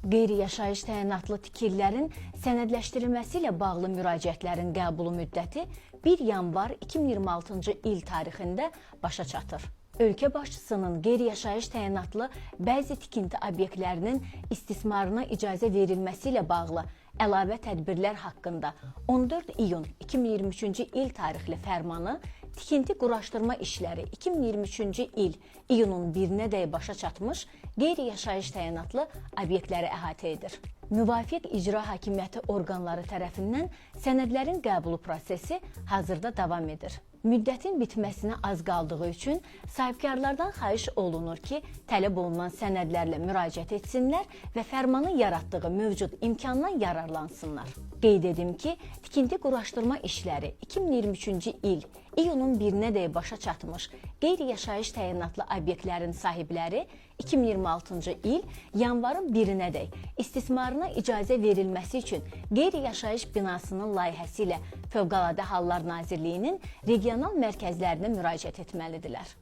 Qeyri-yaşayış təyinatlı tikililərin sənədləşdirilməsi ilə bağlı müraciətlərin qəbulu müddəti 1 yanvar 2026-cı il tarixində başa çatır. Ölkə başçısının qeyri-yaşayış təyinatlı bəzi tikinti obyektlərinin istismarına icazə verilməsi ilə bağlı əlavə tədbirlər haqqında 14 iyun 2023-cü il tarixli fərmanı tikinti quraşdırma işləri 2023-cü il iyunun 1-nədək başa çatmış qeyri-yaşayış təyinatlı obyektləri əhatə edir. Müvafiq icra hakimiyyəti orqanları tərəfindən sənədlərin qəbulu prosesi hazırda davam edir. Müddətin bitməsinə az qaldığı üçün sahibkarlardan xahiş olunur ki, tələb olunan sənədlərlə müraciət etsinlər və fərmanın yaratdığı mövcud imkandan yararlansınlar. Qeyd edim ki, tikinti quraşdırma işləri 2023-cü il iyunun 1-nədək başa çatmış qeyri-yaşayış təyinatlı obyektlərin sahibləri 2026-cı il yanvarın 1-nədək istismarına icazə verilməsi üçün qeyri-yaşayış binasının layihəsi ilə Fövqəladə Hallar Nazirliyinin regional mərkəzlərinə müraciət etməlidirlər.